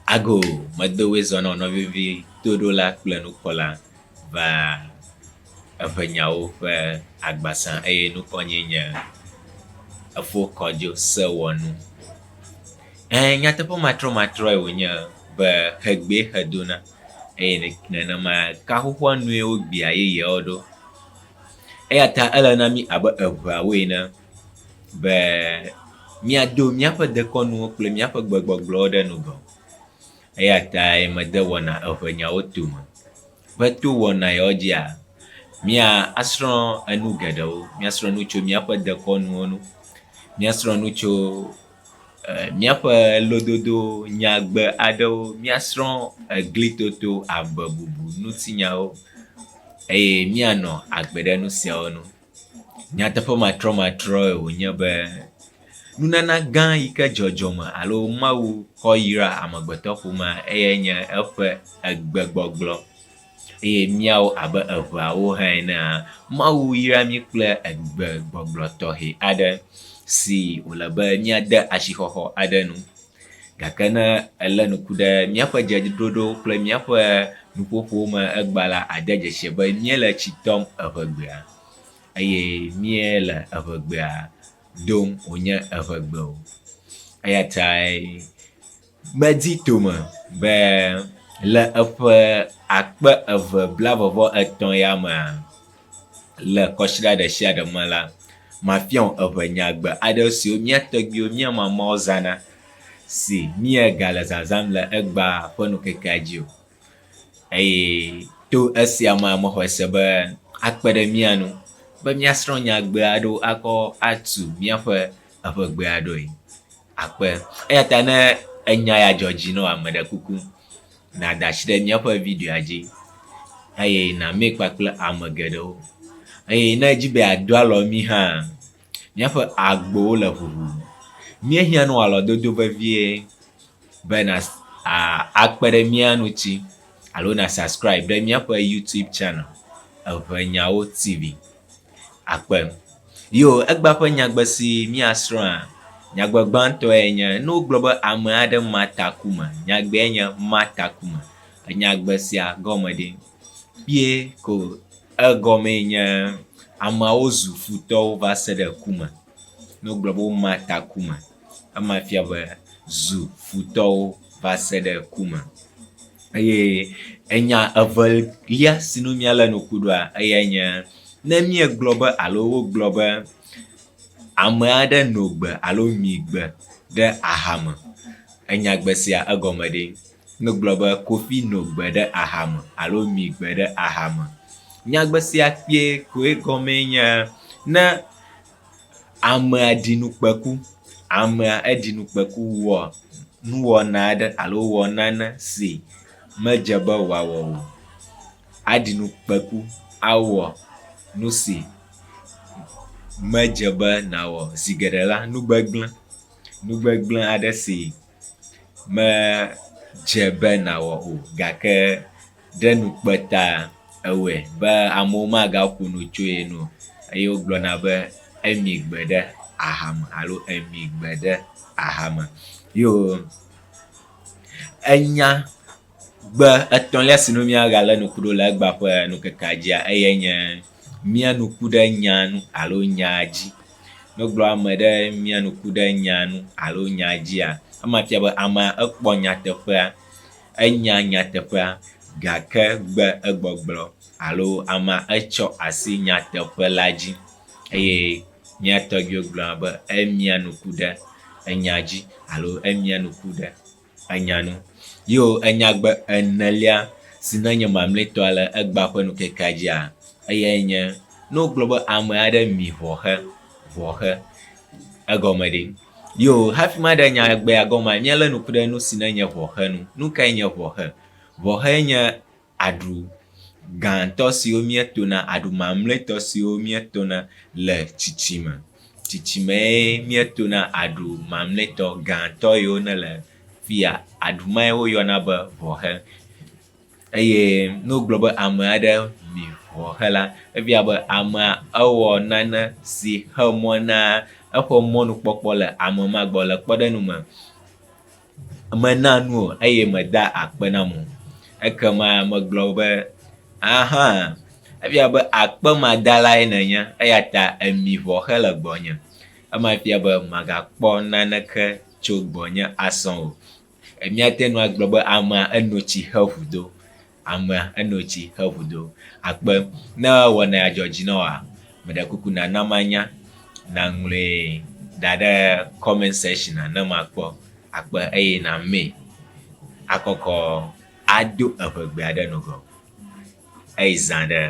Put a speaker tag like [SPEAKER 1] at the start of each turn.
[SPEAKER 1] Ago medo woe zɔ na nɔvivi toɖola kple nukpɔla va eŋenyawo ƒe agbasa eye nukɔnye nye Efo Kɔdzo Sewɔnu. Ẽ nyateƒe matrɔmatrɔe wònye be xegbee xe dona eye nenema ka xoxoa nue wogbea yeyeawo ɖo. Eya ta ele na mí abe eŋeawo ene be míado míaƒe dekɔnuwo kple míaƒe gbegbɔgblɔwo ɖe ŋgɔ. Eya tae mede wɔna eŋenyawo tome be to wɔna yawo dzia, míasrɔ̃ enu geɖewo. Míasrɔ̃ nu tso míaƒe dekɔnuwo ŋu, míasrɔ̃ nu tso míaƒe lododo nyagbe aɖewo, míasrɔ̃ eglitoto, amebubu ŋutinyawo eye míanɔ agbe ɖe nu siawo nu. Nyateƒe matrɔmatrɔe wònye be nunana gã yi ke dzɔdzɔme alo Mawu kɔ yra amegbetɔƒomea eyae nye eƒe egbegbɔgblɔ eye míawo abe eŋeawo hã enea, Mawu yra mí kple egbegbɔgblɔ tɔxɛ aɖe si wòle be míade asixɔxɔ aɖe nu. Gake ne èlé ŋku ɖe míaƒe dzeɖoɖo kple míaƒe nuƒoƒo me egbea la, àde dzesi be míele tsi tɔm eŋegbea eye míele eŋegbea dom wònye eŋegbe o. Eya tae medi tome be le eƒe 2023 ya mea, le kɔsiɖa ɖe sia ɖe me la, mafia wò eŋenyagbe aɖewo siwo mía tɔgbuiwo, mía mamawo zãna si míegale zazãm le egbea ƒe ŋkekea dzi o. Eye to esia mea, mexɔe se be akpe ɖe mía ŋu be míasrɔ̃ nyagbe aɖewo akɔ atu míaƒe eŋegbea ɖoe. Akpe. Eya ta ne enya ya dzɔ dzi na wò ame ɖe kuku, nàda asi ɖe míaƒe videoa dzi eye nàmee kpakple ame geɖewo. Eye ne èdi be yeado alɔ mí hã, míaƒe agbowo le ʋuʋu. Míehiã na wò alɔdodo vevie be na akpe ɖe mía ŋuti alo na subscribe ɖe míaƒe YouTube channel Eŋenyawo TV. Akpe. Yo, egbea ƒe nyagbe si míasrɔ̃a, nyagbe gbãtɔe nye ne wogblɔ be ame aɖe ma taku me. Nyagbee nye ma taku me. Enyagbe sia gɔme ɖe? Kpuie ko egɔmee nye ameawo zu futɔwo va se ɖe ku me. Ne wogblɔ be woma taku me, ema fia be zu futɔwo va se ɖe ku me. Eye enya evelia si nu míalé ŋku ɖoa, eyae nye ne míegblɔ be alo wogblɔ be ame aɖe no gbe alo mi gbe ɖe aha me. Enyagbe sia egɔme ɖe? Ne wogblɔ be Kofi no gbe ɖe aha me alo mi gbe ɖe aha me. Nyagbe sia kpuie koe gɔmee nye ne amea ɖi nukpeku, amea eɖi nukpeku wɔ nuwɔna aɖe alo wɔ nane si medze be wòawɔ o. Aɖi nukpeku awɔ nu si medze be nàwɔ zi geɖe la, nu gbegblẽ, nu gbegblẽ aɖe si medze be nàwɔ o gake ɖe nukpe ta ewɔe be amewo magaƒo nu tso ye ŋu o eye wogblɔna be emi gbe ɖe aha me alo emi gbe ɖe aha me. Yo enya gbe etɔ̃lia si nu míagalé ŋku ɖo le egbea ƒe ŋkekea dzia eyae nye mía ŋku ɖe nya ŋu alo nya dzi. Ne wogblɔ ame ɖe mía ŋku ɖe nya ŋu alo nya dzia, ema fia be amea ekpɔ nyateƒea. Enya nyateƒea gake gbe egbɔgblɔ alo amea etsɔ asi nyateƒe la dzi eye mía tɔgbuiwo gblɔna be emia ŋku ɖe enya dzi alo emia ŋku ɖe enya nu. Yo enyagbe enelia si ne nye mamlɛtɔa le egbea ƒe nukekea dzia, eyae nye ne wogblɔ be ame aɖe mi ʋɔxe, ʋɔxe egɔme ɖe? Yo hafi maɖe nyagbea gɔmea, míalé ŋku ɖe nu si ne nye ʋɔxe ŋu. Nu kae nye ʋɔxe? Ʋɔxe nye aɖu gãtɔ siwo míetona, aɖu mamlɛtɔ siwo míetona le tsitsime. Tsitsimee míetona aɖu mamlɛtɔ gãtɔ yiwo nele fiya. Aɖu mae woyɔna be ʋɔxe. Eye ne wogblɔ be ame aɖe mi ʋɔxe la, efia be amea ewɔ nane si xe mɔ na eƒe mɔnukpɔkpɔ le ame ma gbɔ le kpɔɖeŋu me. Mena nu o eye meda akpe nam o. Ekema megblɔ be, Ahã, efia be akpemadalae nènye eya ta èmi ʋɔ hele gbɔnye. Ema fia be màgakpɔ naneke tso gbɔnye asɔ o. Míate ŋu agblɔ be amea eno tsi heʋu do. Amea eno tsi heʋu do. Akpe ne wɔna ya dzɔ dzi na wòa, meɖe kuku nàna manya, nàŋlɔe da ɖe comment section ne makpɔ. Akpe eye nàmee akɔkɔ ado eŋegbea ɖe ŋgɔ. Eyi zã ɖe.